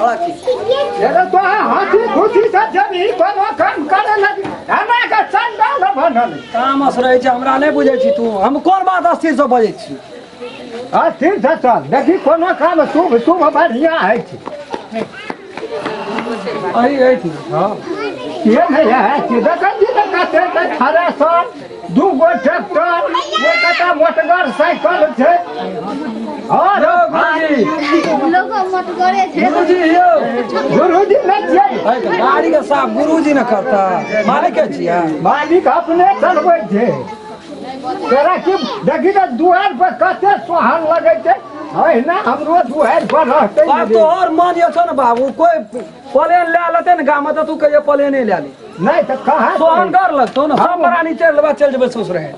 छौड़ा छी। अरे तो हंसी खुशी से जब ही कोनो काम करे लगी हमरा के चंडाल बनल। तामस रहै छै हमरा, नहि बुझै छी तू हम कोन बात अस्थिर से बजै छी। अस्थिर से चल, देखी कोनो काम शुभ शुभ बढ़िया होइ छै। अही एहिठिन। हँ, ये नहि है कि देखै छी तऽ कते तऽ थ्रेसर, दू गो ट्रैक्टर, एकटा मोटगर साइकिल छै। हँ यौ गुरुजी, लोगो मोटगरे छै। गुरुजी यौ। गुरुजी नहि छियै। है तऽ गाड़ी के साफ गुरुजी ने करता, मालिके छियै। मालिक अपने चलबै छै। तोरा की देखी तऽ दुआरि पर कते सोहन लगै छै, अहिना हमरो दुआरि पर रहतै। आब तोहर मन ये छौ ने बाबू, कोई प्लेन लए लेतै ने गाम में तऽ तू कहियो प्लेने लए ले। नहि तऽ कहाँ सोहनगर लगतौ ने, सब प्राणी चढ़ि लेबा, चलि जेबै सौस रहे।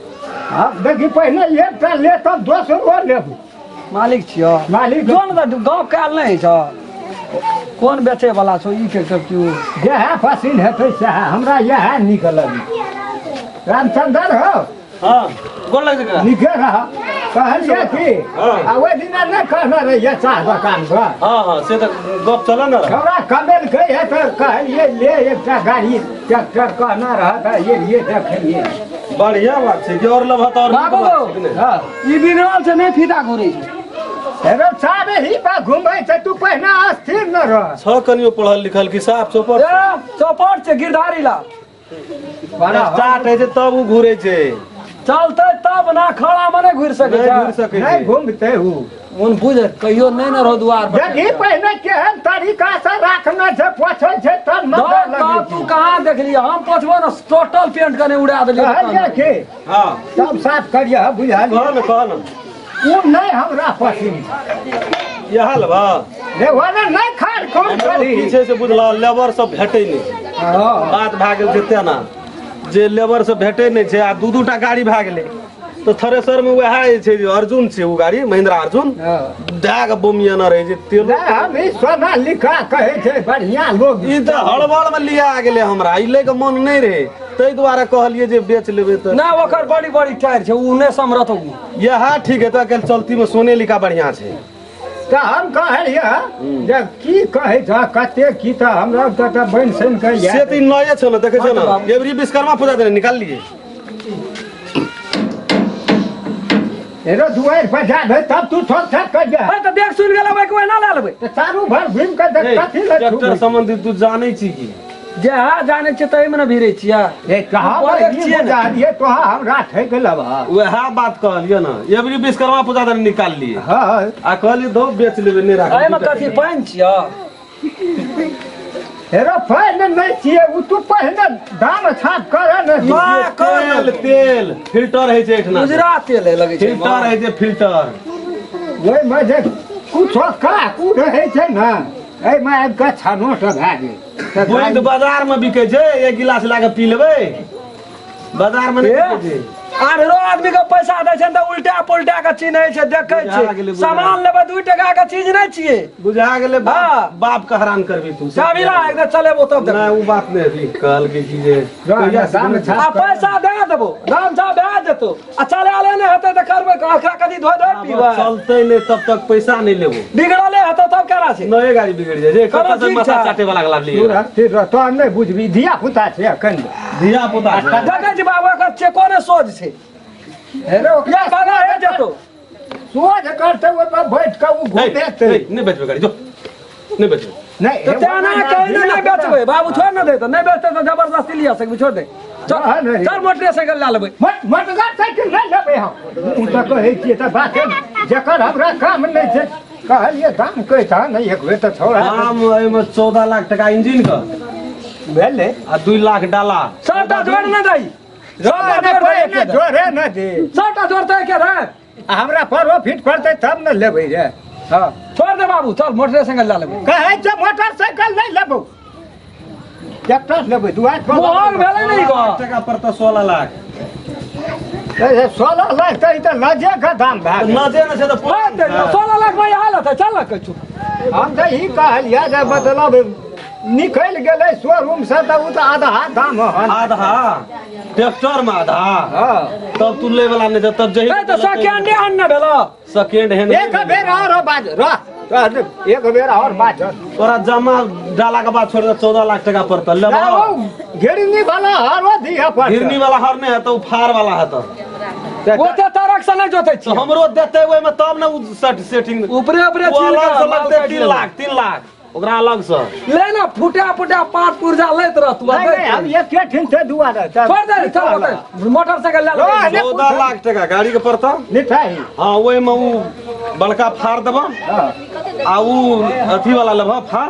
आब देखी पहिने एकटा ले तब दोसरो लेबू। मालिक छियो। मालिक। जो ने तऽ गप कयल नहि होइ छौ, कोन बेचे वाला छौ ई ट्रैक्टर क्यों? जएह पसिन हेतै सएह हमरा, इएह नीक लगै। रामचंद्र हो। हाँ, गोर लग जका। नीके रह। कहलियै की, हाँ। आ ओहि दिना नहि कहने रहियै चाह दोकान पर? हाँ हाँ, से तऽ गप चल ने। हमरा कमेलकै है तऽ कहलियै ले एकटा गाड़ी ट्रैक्टर कहना रह तऽ एलियै देखलियै। बढ़िया बात छै कि और लेबह तऽ और नीक बाबू। बात छै कि नहि? हँ। ई बिगड़ल छै, नहि फीता घुरै छै। एगो चाबे ही बा घुमै छै, तू पहिने अस्थिर न रह। छ कनियो पढ़ल लिखल कि साफ चौपट? ए, चौपट छै गिरधारी ला। स्टार्ट होइ छै तब ओ घुरै छै। चलते तब ना, खड़ा में नहि घुरि सकै नहि छै। घुरि सकै नहि छै। घुमते हूँ। मोन बुझ कहियो नहि ने रहो दुआर पर। देखी पहिने केहन तरीका से राखना छै, पोछै छै तब दौड़ मजा लगै तब तू छै। कहाँ देखलियै? हम पोछबो ने, टोटल पेंट कने उड़ा देलियै। कहलियै की, हाँ। सब साफ करियह, बुझलियै? कह ने, कह ने। ओ नहि हमरा पसिन छै। इएह लेबह? रे ओने नहि खाड़ कम करी। की छै से बुझलह, लेबर सब भेटै नहि छै। बात भए गेल छै तेना जे लेबर सब भेटै नहि छै आ दू दू टा गाड़ी भए गेलै तऽ थ्रेसर मे वएह जे छै जे अर्जुन छै, ओ गाड़ी महिंद्रा अर्जुन दए कऽ बोमियाना रहै छै तेल। नहि, हम ई सोना लिखा कहै छै बढ़िया लोग। ई तऽ हड़बड़ मे लिया गेलै, हमरा ई लैके मन नहि रहै, ताहि दुआरे कहलियै जे बेच लेबै तऽ। ना, ओकर बड़ी बड़ी टायर छै, उ नहि समरत उ। इएह ठीक हेतै। काल्हि चलती मे सोनेलिका बढ़िया छै। तऽ हम कहलियै जे की कहै छह, कते की, तऽ हमरा तऽ तऽ बनि सनि कऽ से तऽ ई नये छौ ने, देखै छौ ने, एबरी विश्वकर्मा पूजा देने निकाललियै। एरो दुआरि पर जाबै तब तू छोड़ छाड़ कर जा। तऽ देख सुन गेल लेबै कि ओहिना लए लेबै? तऽ चारू भर घुमि कऽ देख कथी लए ट्रैक्टर छुबै। सम्बन्धी तू जानै छी की? जे हा जानै छियै तही मे ने भिड़ै छियै। ए कहाँ बोलै पर ई छियै ने। बुझलियै तोहा हमरा ठकि लेबह। वएह बात कहलियै ने, एबरी विश्वकर्मा पूजा देने निकाललियै। हँ। आ कहलियै धौ बेच लेबै, नहि राखबै। एहिमे कथी पानि छियै? हेरो पानि नहि छियै ओ, तू पहिने दाम छाप कर ने। माँ कर। तेल तेल फिल्टर होइ छै एहिठिना। उजरा तेल लगै छै। फिल्टर होइ छै, फिल्टर। ओहिमे जे कुछो काकू रहै छै ने, एहिमे आबि कऽ छनोट भए गेल। बोली तऽ बाजार मे बिकै छै, एक गिलास लए कऽ पी लेबै। बाजार मे नहि बिकै छै। आन्हरो आदमी के पैसा दै छै तऽ उल्टा पुल्टा के चिन्है छै, देखै बुझा छै। गेलै, बुझा। सामान लेबै 2 टका के चीज नहि छियै। बुझा गेलै बाप। हाँ। बाप के हैरान करबी तू। चाभी ला, एकदम चलेबो तब नहि देखबो। ओ बात नहि हेतै। कहलकै कि जे रह, दाम छाप। आ पैसा दए देबो, दाम छाप भए जेतौ आ चलाले नहि हेतै तऽ करबै अखरा कथी धोइ धोइ पीबै? चलते नहि तब तक पैसा नहि लेबो। बिगड़ले हेतौ तब केना छै? नये गाड़ी बिगड़ जाइ छै। कोनो कतऽ से ठीक माथा छै। चाटे वाला के लाबलियै? तू रह, रह, तोहर नहि बुझबी, धिया पुता छै एखन। धिया पुता छै। देखै छी बाबू, एकर चेको ने सोझ छै। हेरो ओकरा ये बाबा हे जेतौ। सोझ करतै, ओहि पर बैठ कऽ ओ हे, घुमेतै। हे, नहि बेचबै गाड़ी, जो नहि बेचबै। नहि। तऽ तें ना कहै ने नहि बेचबै बाबू, छोड़ ने दे, तऽ नहि बेचतै तऽ जबरदस्ती लिअ सकबी, छोड़ दे, चल। हँ, नहि। चल मोटरसाइकिल लए लेबै। मोटगर साइकिल नहि लेबै हम। ओ तऽ कहै छियै तऽ बात जकर हमरा काम नहि छै। कहलियै दाम कहै छह नहि एक बेर तऽ छोड़ा। दाम एहिमे 14 लाख टका इंजिन के भेलै आ 2 लाख डाला। सबटा जोड़ ने दही, सबटा जोड़ दही एके दे। जोड़े ने दे। सबटा जोड़तै एके दे। आ हमरा प्रॉफिट करतै तब ने लेबै रे। हँ। छोड़ दे बाबू, चल मोटरसाइकिल लए लेबै। कहै छै मोटरसाइकिल नहि लेबौ, ट्रैक्टर लेबै दुआरि पर। महग भेलै ने ई गो। टका पर तऽ 16 लाख। 16 लाख तऽ ई तऽ लजे के दाम भए गेल। नजे ने छै तऽ हँ, तऽ 16 लाख में हालत है, चल ना कहै हम तऽ ई कहलियै जे मतलब निकलि गेलै शोरूम से तऽ ओ तऽ आधा दाम हन। आधा ट्रैक्टर में आधा। हँ। तब तू ले वाला नहीं छै तब जही। तऽ सेकेंडे हैंड ने भेलो। Second hand. एक बेर आरो बाज रह। तऽ एक बेर और बात तोरा जमा डाला के बाद छोड़ दे 14 लाख टका पड़तौ लेबह घेरनी वाला हरो दिया पड़तौ। घिरनी वाला हर नहि हेतौ फार वाला हेतौ। ओते तरक से नहि जोतै तऽ छी। हमरो देतै ओहिमे तब ने ओ सेट सेटिंग ऊपरे ऊपरे ओ छील अलग के से माल लगतै काटि 3 लेबै। लाख 3 लाख ओकरा अलग से ले ना फुटा फुटा पाँच पुर्जा लैत रह तू। नहीं नहीं, हम एके ठिन से दुआरे चल। छोड़ दे, चल ओतै मोटरसाइकिल लए हाँ, लेबै। 14 लाख टका गाड़ी के पड़तौ। मिठाई। हाँ, ओहिमे ओ बड़का फाड़ देबह हाँ, आ उ अथी वाला लेबह फाड़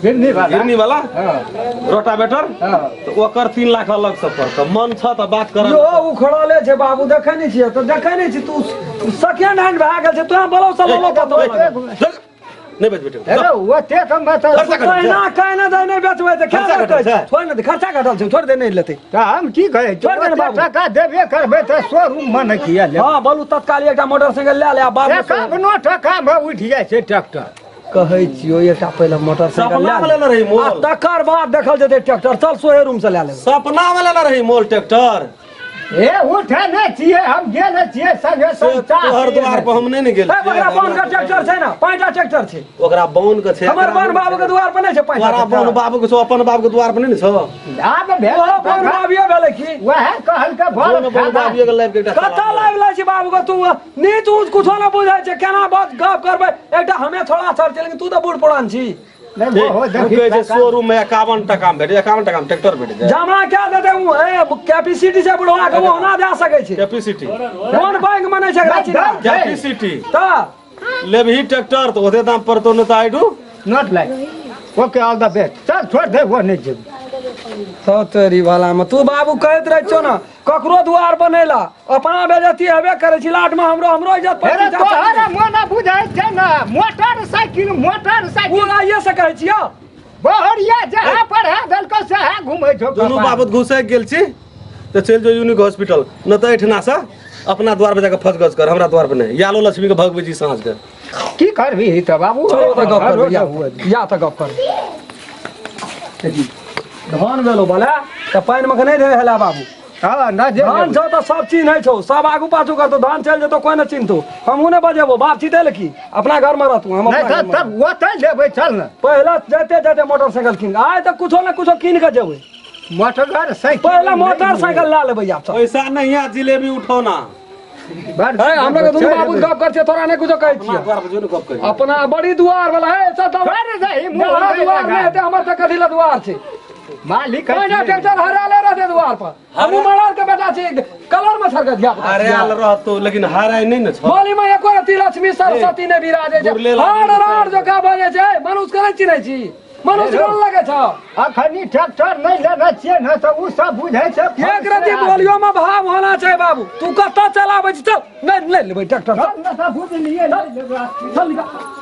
गिरनी वाला। गिरनी वाला हाँ, रोटावेटर। हाँ। तऽ ओकर 3 लाख अलग से पड़तौ। मन छ तऽ बात कर। यो उखड़ले छै बाबू, देखै नहि छियै तऽ देखै नहि छी तू सेकेंड हैंड भए गेल छै, तोरा बोलो से लोलो पतो। नहि बेच बेटे। अरे ओते कम बता। खर्चा घटल छै। कहना कहना दे नहि बेचबै तऽ खर्चा खेला घटल छै। छोड़ ने दे, खर्चा घटल छै, छोड़ दे, नहि लेतै। तऽ हम की कहै छी, छोड़ दे ने ओते बाबू। टका देबे करबै तऽ शोरूम मे ने किया लेबै? हँ बोलू, तत्काल एकटा मोटरसाइकिल लए ले आ बाबू। एकावनो टका मे उठि जाइ छै ट्रैक्टर। कहै छियौ एकटा पहिले मोटरसाइकिल सपना लए मे ले। लेने रही आ मोल। तकर बाद देखल जेतै ट्रैक्टर, चल सोहे रूम से लए लेबै। सपना मे लेने रही मोल ट्रैक्टर। ए उठे नहि छियै, हम गेल छियै संगे से संग चाह तोहर पियै। द्वार पर हम नहि ने गेल ए, ओकरा छियै। बन के ट्रैक्टर छै ने, 5टा ट्रैक्टर छै। ओकरा बन के छै। हमर बन बाबू के दुआर पर नहि छै 5टा तोरा बन ट्रैक्टर। बाबू के छौ, अपन बाबू के द्वार पर नहि ने छौ। आब भेल ओहो बन बाबियो भेलै की? वएह कहलकै बड़ बन बन फायदा। बाबू के लाइफ के एकटा कतऽ लाबि लै छी बाबू के तू? नीच ऊँच कुछो नहि बुझै छै, केना बस गप करबै। एकटा हमे थोड़ा सर छी, लेकिन तू तऽ बूढ़ पुरान छी। नहि, ओहो ओ देखी कहै छै टका। शोरूम मे 51 टका मे भेट, 51 टका मे ट्रैक्टर भेट जाय। जमा कए देतै उ, ए कैपेसिटी छै बुढ़वा के, ओना दए सकै छै। कैपेसिटी कोन बैंक मे नहि छै एकरा चिन्ह? कैपेसिटी तऽ लेबही ट्रैक्टर तऽ ओते दाम पड़तौ, नहि तऽ I do not like. Okay, all the best. चल छोड़ दे, वो नहि जेबै। तो तोरी भला में तू बाबू कहैत रहै छौ ने ककरो दुआर बनैला अपना बेजती हेबे करै छी, लाट में हमरो हमरो इज्जत अरे प्रतिष्ठा तोहरा चलि। मोन बुझाइ छै ने, मोटरसाइकिल मोटरसाइकिल। ओ आइए से कहै छियौ। बहरिया जहाँ पढ़ा देलको सएह घुमै छौ। दुनू कपार। बाबत घुसैक गेल छी तऽ चलि जो यूनिक हॉस्पिटल, नहि तऽ एहिठिना से अपना द्वार पर जाके फसगस कर, हमरा द्वार पर नहि। यालो लक्ष्मी के भगबै छी साँझ के। की करबी तऽ बाबू? चलो तऽ गप करबै या, हुआ। या तऽ गप करबै। धान भेलो भला तऽ पानि मे के नहि दे हेला बाबू। हँ न जे धान छौ तऽ सब चिन्है छौ, सब आगू पाछू करतौ, धान चलि जेतौ कोइ नहि चिन्हतौ, हमहूँ नहि बजेबो। बाप छी तै की अपना घर मे रहतू, हम नहि अपना तऽ घरमे। तब ओतै लेबै, चल ने। पहिले जाते जाते मोटरसाइकिल कीन, आइ तऽ कुछो ने कुछो कीन के जेबै। मोटर साइकिल पहिले मोटरसाइकिल लए लेबै आब चल। पैसा नहीं है, जिलेबी उठौना। बड़ है हम लोग दुनू बाबू गप कर छियै, तोरा नहि कुछो कहै अपना छियै। द्वार पर जो ने गप करी। अपना बड़ी दुआर वाला है सब तऽ छोड़ दही, मुँह जहाँ नहि दुआर लगा। नहि हेतै हमर तऽ कथी लए दुआर छै? मालिक पहिने ट्रैक्टर हराले रहतै दुआर पर, हमहूँ मरल के बेटा छी, कलर में सरकत धिया पुता। हरायल रहतो लेकिन हराय नहि ने छौ। बोली में एको रत्ती लक्ष्मी सरस्वती नहि विराजै छै। बुरले हर राड़ जकाँ बजै छै, मनुष्य के नहि चिन्है छी, मनुष्य कोन लगै छौ? अखनी ट्रैक्टर नहि लेने छियै ने तऽ ओ सब बुझै छै। एक रत्ती बोलियो में भाव होना छै बाबू, तू कतऽ चलाबै छी? चल, नहि नहि लेबै ट्रैक्टर, चल। हम ने तऽ बुझलियै, नहि लेबै। चल निकल।